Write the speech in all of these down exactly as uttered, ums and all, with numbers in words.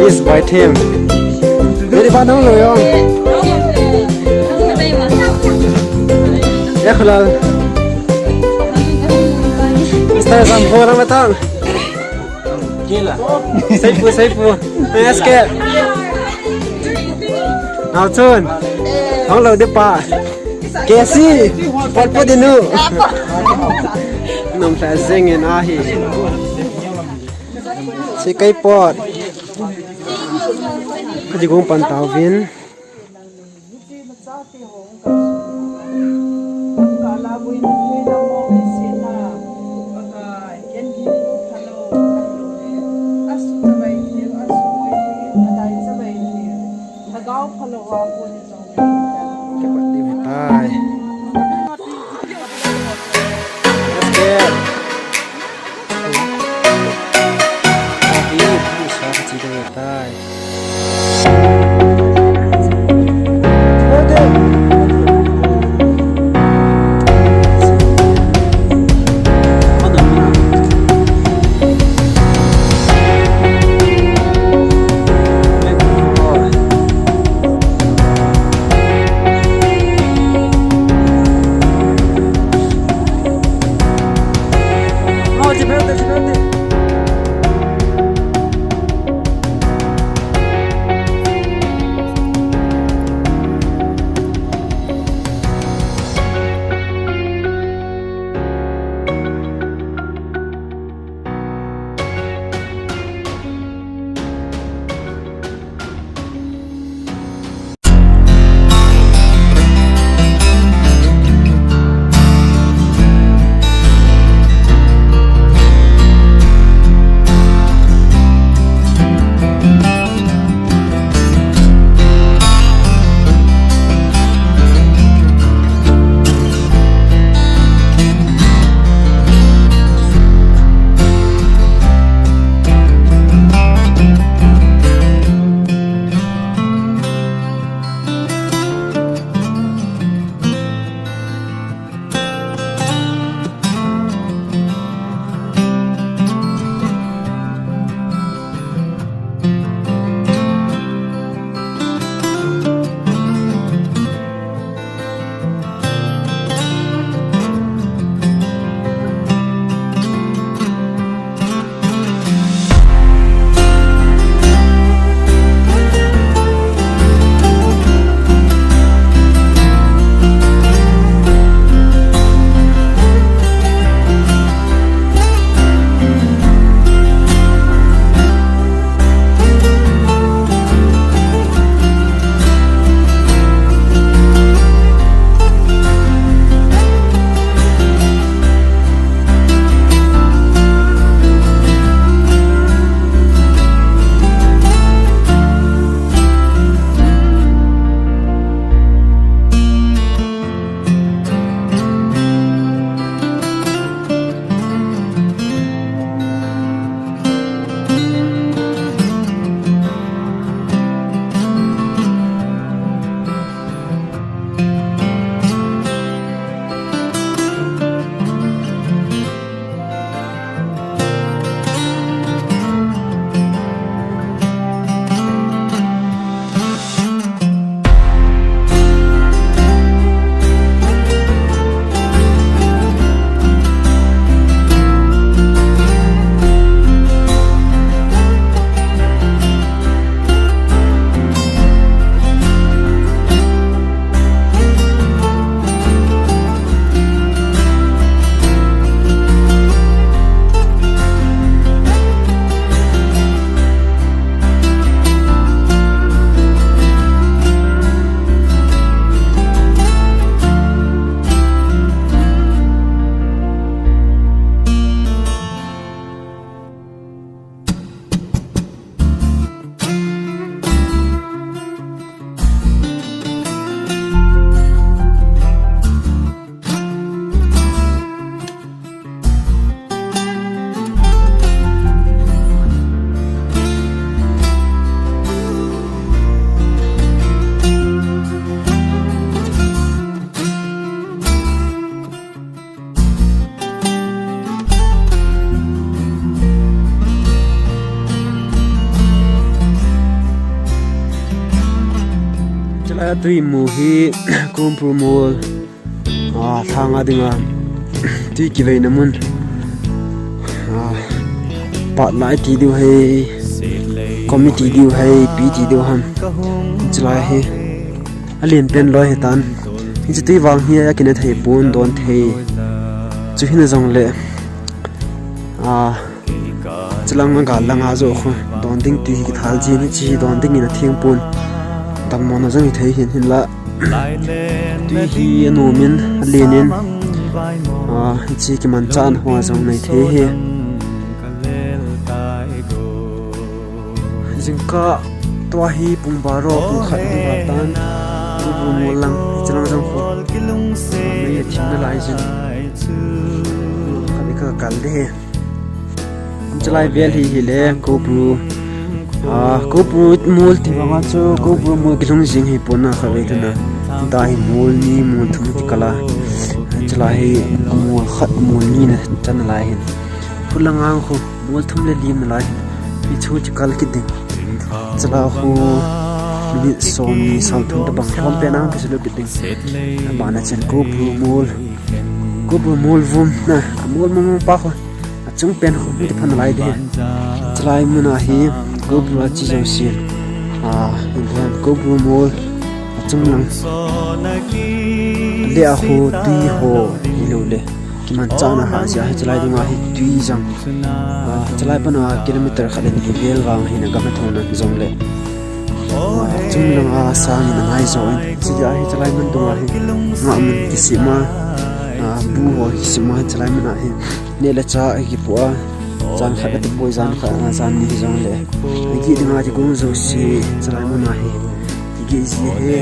Miss Baithem. Very bad, no, no, no. Ya, khulal. Mister Zamkho lang matang. Seipu, seipu. Escape. Nao chun. Hong lo de pa. Kesi. Pot pot dinu. Nom sa zeng en ahi. Si kai pot. Ka ji gong pan tau vin. Kipat diu ahitai. Let's get. Ahi, ahi, sa ka chi diu ahitai. Tui mu hi Kopru mol, ah, lhanga dinga tui kiveina mun. Ah, pat lai ti diu hei, komi ti diu hei, pi ti diu ham. Chulai hi alen pen loi hitan. Hiche tui vang hi akina thei pon, don thei. Chu hina jongle, ah, chulang a gal langa jo khu don ding tui hi kithal jin, hiche hi don ding in atheng pon. Dammo na jong hithei hin hinla. Tui hi anom in, alen in, ah, hiche kimanchahna ho jong nei thei hi. Jingkah tua hi pung baro, pung khat hung val tan, Kopru mol lang, hiche lang jong khu mei athim nalai jin. Khat hi kakal ding hi. Chulai vel hi hile Kopru, ah, Kopru mol ti vanga chu Kopru mol kilhung jing hi pon a, khatvei tuna. Tua hi mol ni mol thum kikal a. Chulai hi mol khat mol ni na chan lai hin. Khulanga khu mol thum le li nalai hin. Hichu chu kal kit ding. Chulai khu minute som ni som thum tabang lhom pen a hung kisalut kit ding. Abana chen Kopru mol, Kopru mol vum na, amol mong mong pa khu. Achung pen khu hung kiphan nalai ding. Chulai muna hi Kopru a chi jouse, ah, Kopru mol achung lang le a khu tui ho hilou le kimanchahna hahsa hi chulai dunga hi tui jang. Ah, chulai pana kilometer khat le ni vel vang hina gam a thon a jongle, ah, achung langa sang in angai jo in. Chulai hi chulai mun dunga hi ngahmun kisem a, ah, bu ho kisem a, chulai muna hi neh le chah hi kipu a, jan khat kati poi, jan khat, ah, jan ni hijongle. Agih dinga kigong jouse chulai muna hi kigeh ji hi.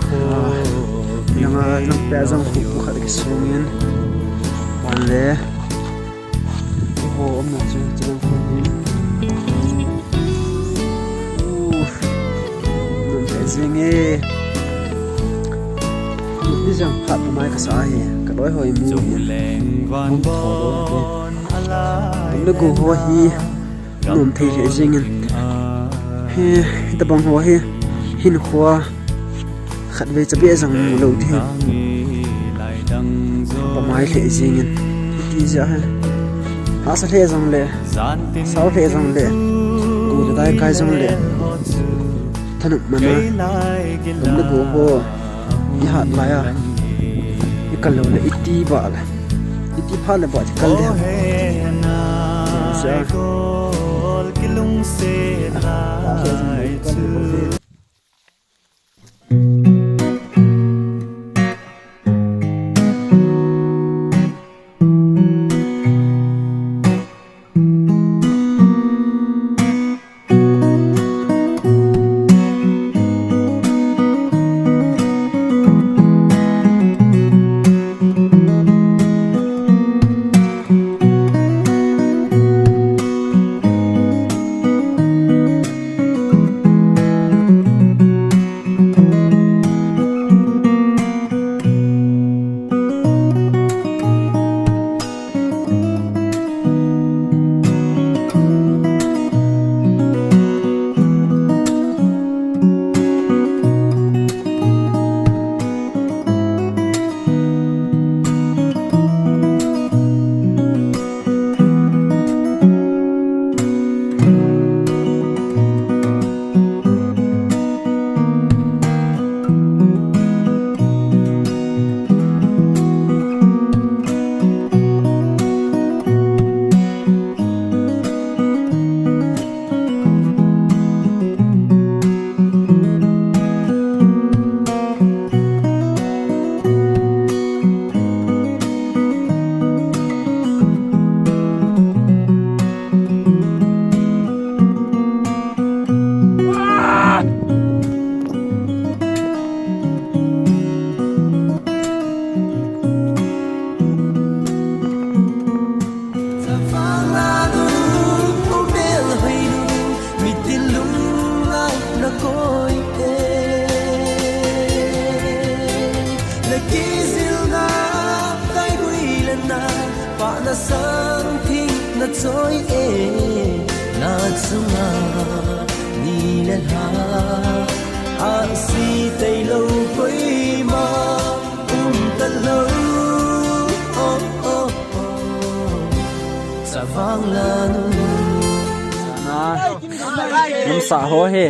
Ah, langa lang peh jong khu pu khat kisung in. Van le. Oho, umna chu, chu lang khu hi. Uh, nom peh jing e. Ni jang khat pu mai kasa hi, kaloi ho imu hi. Mun tho lo hi. Mun le go ho hi. Nom thei lheh jeng in. Hi, hitabang ho hi, hinkho khatvei chabeh jong mu lou ding. Pamai lheh jeng in. Hiti jeh hi. Hahsa lheh jongle, sao lheh jongle, go le dai kai jongle, thanop man a, gam le go ho ihat lai a, ikal lou le iti bah le, iti phat le bah kal ding. Asi tailou koima um talou. Oh, oh, oh. Chavang lanu. Sana. Namsa ho he.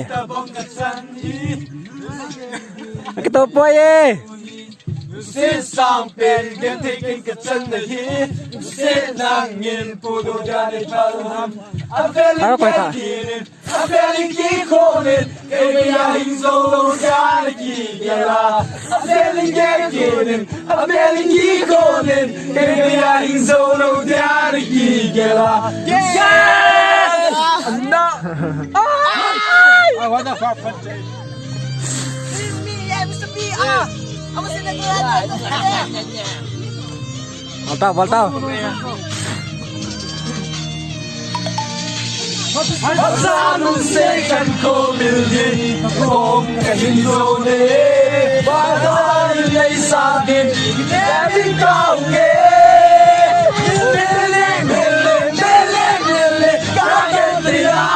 Akito poi e. Lungset sang pen genthei ken kachan ahi. Lungset nangin pudo dia nei phal ham. Aro koi ta. Avel in kikhomin, kei geiya hing jou lou dia nakigel a. Avel in kikhomin, avel in kikhomin, kei geiya hing jou lou dia nakigel a. Yes! No! Ah, what the fuck? Me, yeah, Mister B, ah! I was in the garage. Volta, volta. Hazan se kan ko mil din, kom kahin jo ne. Bada nei sa din, ne din ka unge. Mele, mele, mele, mele, ka ke tira.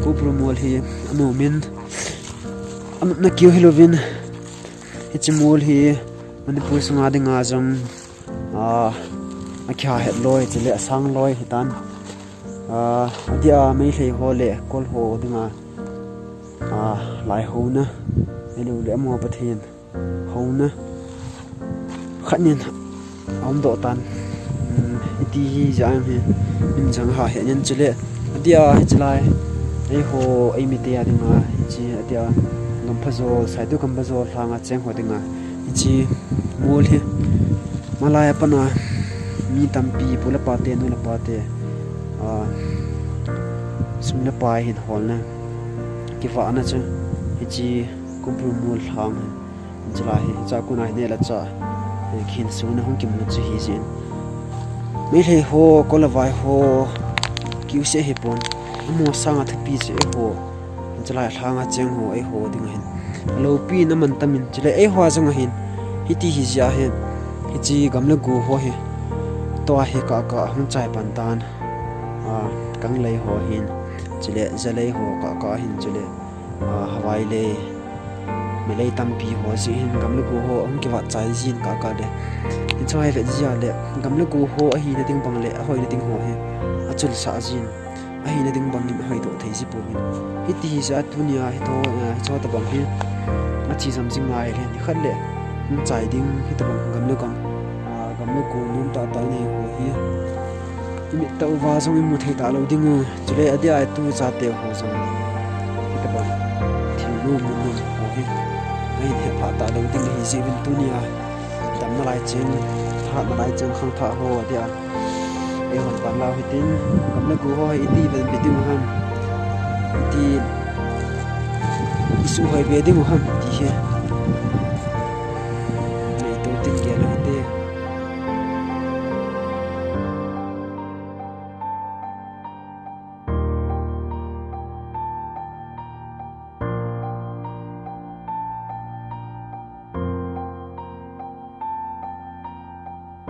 Koubru mol hi anom in, anopna keu hilouvin, hiche mol hi Manipur sunga dinga jong, ah, akiha het loi, chule asang loi hitan. Ah, adia Meitei ho le Kol ho dinga, ah, lai houna, ahilouleh amaho Pathen houna khat nin aumdoh tan. Um, hiti hi jeh a hi min jong ha het in chule, adia hiche lai eiho eimite a dinga, hiche adia Gamphajol, Saitu Gamphajol lhanga cheng ho dinga hiche mol hi malai a pat a mi tampi, pu le pate, nu le pate, ah, sum le pai hin holna, kivahna chu hiche Koubru mol lhang hi, hiche lai hi, hiche a kona hi neh le chah, eh, kihinsona hung kimu chu hijeh in, Meitei ho, Kol le Vai ho kiuseh hipon, amaho sanga thupi chu eiho, hiche lai lhanga cheng ho eiho dinga hin alopi in aman tam in, chule eiho a jong ahin, hiti hi jeh a hin, hiche gam le go ho hi tua hi kahkah hung chai pan tan, ah, Kanglei ho hin, chule Jalei ho kahkah hin, chule, ah, Havailei, Meilei tampi ho jeh hin gam le go ho ahung kivat chai jin kahkah le, hiche hi vet jeh a le gam le go ho ahina ding bang le ahoina ding ho hi achulsah jin, ahina ding bangin ahoidoh thei ji pouvin. Hiti hi jeh a tunia hiche, eh, hiche tobang hi ache jom jing ngai le, nikhat le hung chai ding, hitobang gam le gam, ah, gam le go nom tahtah nei ho hi imit tah uva jong imu thei talou ding u, chule adia itu chate ho jong hitobang thil nom mun nom ho hi ahin hepha talou ding ahi jeh uvin tunia damna lai cheng, hatna lai cheng khangthah ho adia eihon pan lau hitin, gam le go ho hi iti venbit ding u ham, iti isuhoi be ding u ham ti hi